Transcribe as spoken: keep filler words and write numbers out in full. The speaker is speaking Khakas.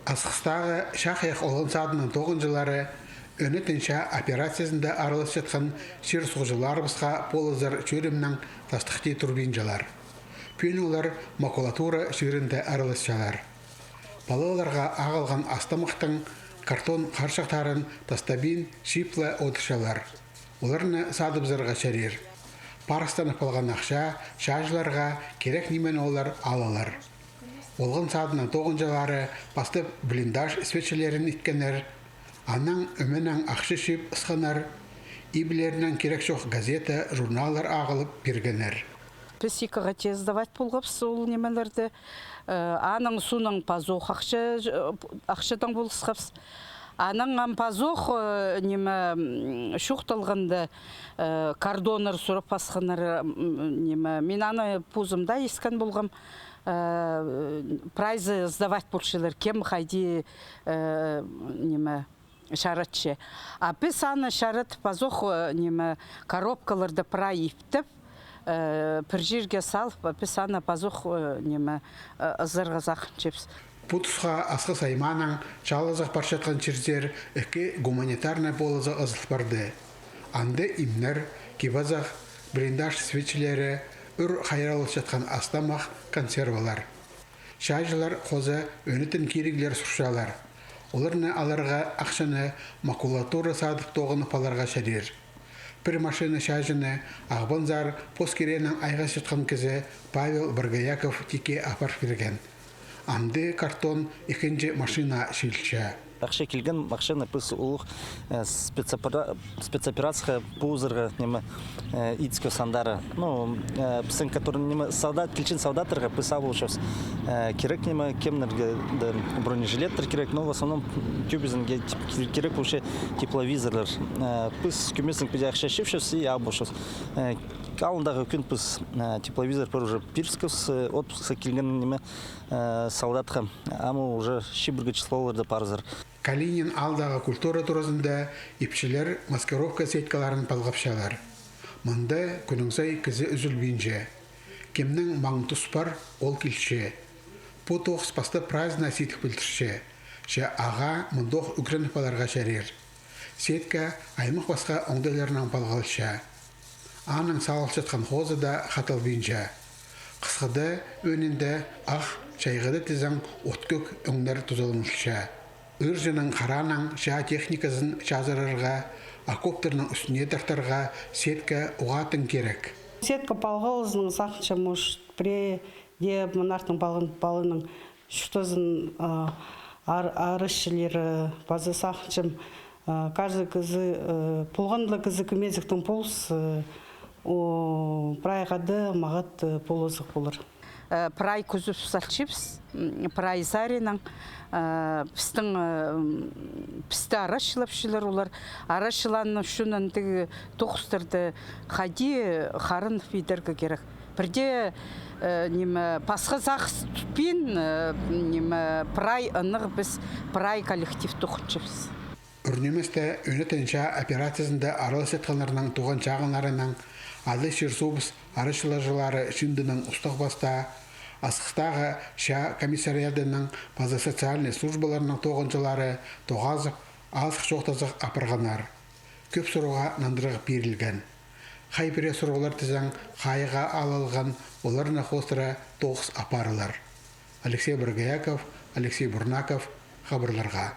Асхыстағы чахайах олған садының тоғынҷылары ӧнетін чаа операциязында араласчатхан чир-суғҷыларыбысха полызар чӧрімнең тастыхти турбинчалар. Пӱӱн олар макулатура чирінде араласчалар. Палаларға ағылған астамахтың картон харчахтарын тастабин чип ла одырчалар. Оларны садыбызарға чарир. Парыстан палған ахча чааҷыларға кирек нимені олар алалар. Олған садының тоғынҷылары пастап блиндаж свечілерін иткеннер, анаң ӧменең ахча чип ысханнар, ибілерінең кирек чох газета, журналлар ағылып пиргеннер. Піс ікі хати сдавать полғабыс ол нимелерді. Э, анаң соонаң пазох ахча, э, ахчадаң полысхабыс. Анаң ам пазох, э, ниме, м, чоохталғанда, э, кордоннар сурап пасханнар, м, ниме, мин аны позымда искен полғам, э, прайзы сдавать полчалар, кем хайди, э, ниме, чаратча. А піс аны чаратып пазох, э, ниме, коробкаларда прай иптеп, э, пір чирге салып, піс аны пазох, э, ниме, э, ызарға сағынчабыс. Пу тусха Асхыс аймаанаң чаалазығ парчатхан чирзер ікі гуманитарнай полызығ ызыл парды. Анда имнер, кип-азах, блиндаж свечілері, ӱр хайралчатхан астамах, консервалар. Чааҷылар хоза ӧнетін киріглер сурчалар. Оларны аларға ахчаны макулатура садып тоғынып аларға чарир. Пір машина чааҷыны Ағбанзар пос киренең айғасчатхан кізі Павел Боргояков тикке апар пирген. Амды картон ікінҷі машина чыылча. Ахча килген, ахчаны піс улуғ, э, спецопера-, спецоперацияға полызарға, ниме, э, итіске сандары. Ну, э, пістің, который, ниме, солдат, килчең солдаттарға піс алып полчабыс, э, кирек, ниме, кемнерге, да, бронежилеттер кирек, но в основном тӧбізінге тип-, кирек полча тепловизорлар. Э, піс кӧместең піди ахча чыыпчабыс и алып полчабыс. Э, алындағы кӱн піс, э, тепловизор пір уже пирібіскебіс, э, отпускха килген, ниме, э, солдатха. Ам уже чибіргі числоларда парзар. Калинин аалдағы культура туразында ипчілер маскировка сеткаларын палғапчалар. Мында кӱннің сай кізі ӱзӱлбинче. Кемнің маң тус пар, ол килче. Пу тоғыс пастап прайзына сидік пілдірче. Че ағаа мындох ӱгреніп аларға чарир. Сетка аймах-пасха оңдайларнаң палғалча. Аның салылчатхан хозы даа хаталбинча. Хысхыда, ӧӧнінде ах, чайғыда тізең от-кӧк ӧңнер тузаланылча. Ыырҷының хараанаң чаа техниказын чазырарға, окоптарның ӱстӱне тартарға сетка уғаа тың кирек. Сетка палғалызынаң сағынчам, может, пірее дее мынартын палған паланың чуртазын, а, ар-, арачылары, паза сағынчам, а, каждый кізі, э, полған ла кізі кӧмезектең полыс, э, о, прайға даа мағат, э, полызығ полар. Э, прай кӱзіп салчабыс, м, прай саринаң, э, пістің, э, м, пісті арачылапчалар олар. Арачылаан ӱчӱн андағ тоғыстарда хайди харынып идерге кирек. Пірдее, э, ниме, пасха сағыс тутпин, э, ниме, прай ынағ піс, прай коллектив тоғынчабыс. Ӱр ниместе ӧнетін чаа операциязында араласчатханнарның туған чағыннарынаң Ади чир-суубыс арачылаҷылары чыындынаң устағ пастаа, Асхыстағы чаа комиссариадынаң паза социальнай службаларның тоғынҷылары тоғазып, азых-чоохтазығ апарғаннар. Кӧп сурығға нандырығ пирілген. Хай пірее сурығлар тізең хайығға алылған, оларны хоостыра тоғыс апарылар. Алексей Боргояков, Алексей Бурнаков, хабарларға.